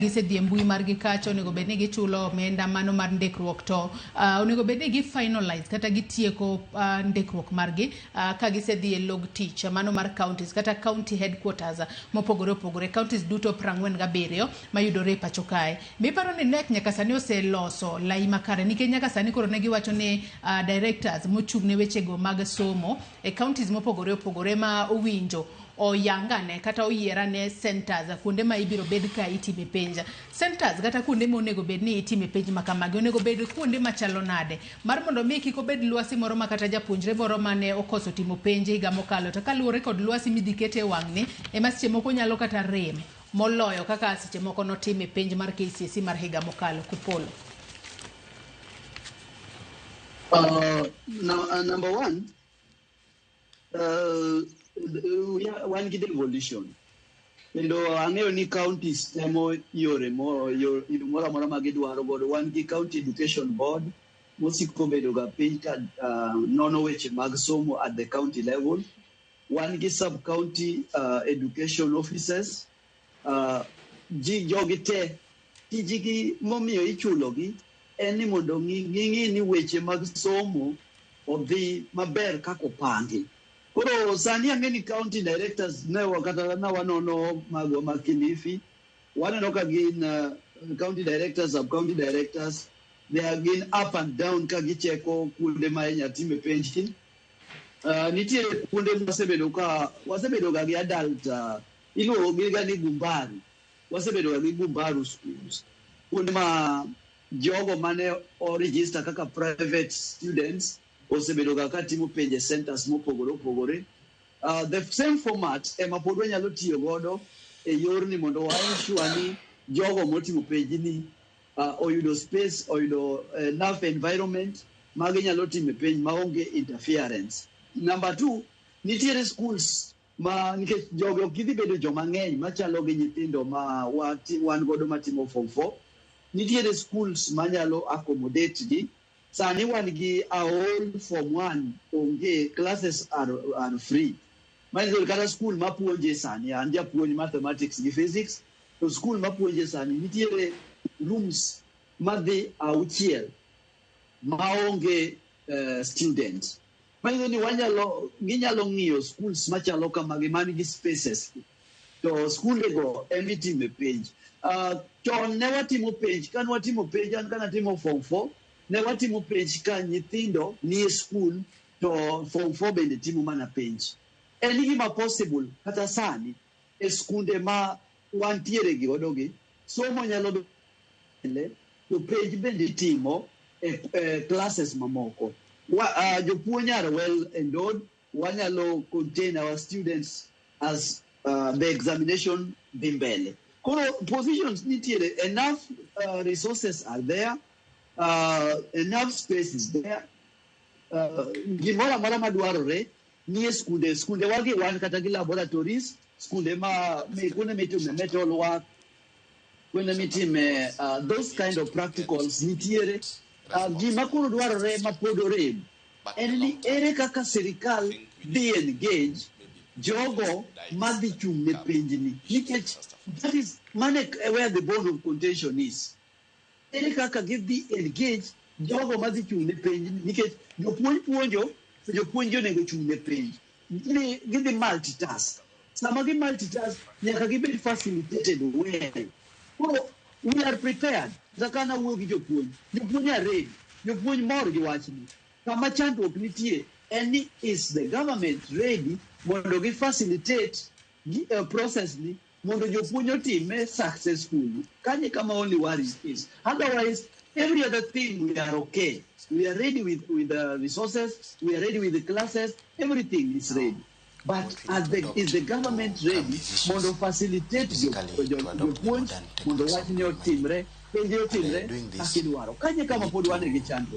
Gisedhi e mbui margi kacha, onego bed ni gichulo omenda mano mar ndikruok to onego bed ni gi finalize kata gitieko ndikruok margi ka gisedhi e log tich mano mar counties kata county headquarters mopogore opogore, counties duto 47 mayudore e pacho kae. Miparo ni KNEC nyaka sani oseloso lai makare nikech nyaka sani koro ne giwacho ni directors mochung' ne wechego mag somo e counties mopogore opogore ma owinjo oyangane kata oyierane centers kuonde ma ibiro bed ka itime penj. Centers kata kuonde ma onego bed ni itime penj ma kamagi onego bed kuonde machalo nade mar mondo mi kik obed lwasi moro ma kata japuonjre moro mane okoso timo penj higa mokalo to kaluwore kod lwasi midhi kete e wang'ni ema seche moko nyalo kata rem moloyo kaka seche moko notime penj mar KCSE mar higa mokalo. Kupolo. No, number one, wan gi devolution kendo ang'eyo ni counties temo yore yo moro amora ma gidwaro godo. Wan gi county education board mosiko bedo ga piny ka nono weche mag somo at the county level. Wan gi sub county education offices. Ji jogi te tijgi momiyo ichulogi en ni mondo ging'i ni weche mag somo odhi maber kaka opangi. Koro sani ang'e ni county directors ne kata na wanono magwa ma Kilifi, waneno ka gin county directors, sub county directors, they are gin up and down ka gicheko kuonde ma inya time penj. Nitiere kuonde mwasebedo ka wasebedo ga gi adult, iluongo gi ga ni Gumbaru. Wasebedo ga gi Gumbaru schools. Kuonde ma jogo mane o register kaka private students osebedo ga ka timo penj e centers mopogore opogore. The same format ema pod wanyalo tiyo godo e yorni mondo wa ensure ni jogo motimo penj ni oyudo space, oyudo enough environment ma ginyalo time penj maonge interference. Number two, nitiere schools ma nikech jogi ok gidhi bedo joma ng'eny machalo gi nyithindo ma wan godo matimo form 4. Nitiere schools manyalo accommodate gi. Sani wan gi a whole form 1 onge, classes are free. Manyiso ni kata school mapuonje sani, an japuonj mathematics gi physics, to school mapuonje sani nitiere rooms madhi auchiel maonge student. Manyiso ni wanyalo, ginyalo ng'iyo schools machalo kamagi man gi spaces. To skundego ema itime penj. Chon ne watimo penj, kane watimo penj, an kana timo form 4, ne watimo penj ka nyithindo nie school to form 4 bende timo mana penj. En gima possible kata sani e skunde ma wantiere gi godo gi, somo nyalo bende to penj bende itimo e classes mamoko. Jopuonj are well endowed, wanyalo contain our students as the examination dhi mbele. Koro positions nitiere, enough resources are there, enough space is there. Gimoro amora madwarore nie skunde, skunde wagi wan kata gi laboratories, skunde ma kuonde mitime metal work, kuonde mitime those kind of practicals nitiere. Gima koro dwarore ma pod orem en ni ere kaka sirikal dhi engage jogo madhi chung' ne penjni, nikech that is mane where the bone of contention is. Ere kaka gidhi engage jogo madhi chung' ne penjni, nikech jopuonj puonjo to jopuonj gi onego chung' ne penj. Gidhi multitask. Sama gi multitask nyaka gibed facilitated well. Koro we are prepared. Kata ka nawuoyo gi jopuonj, jopuonj are ready, jopuonj mor gi wachni. Kama chandruok nitie en ni is the government ready mondo gi facilitate gi, process ni mondo jopuonj otime successfully. Kanyo e kama only worry is. Otherwise, every other thing we are okay. We are ready with the resources, we are ready with the classes, everything is ready. But What we are need to the, adopt is the government to curb ready these issues mondo facilitate is basically to adopt the jopuonj modern mondo techniques of wachni money. otimre, penj And otimre doing this, kaka idwaro. Kanyo e we kama need pod wan to gi chandruok.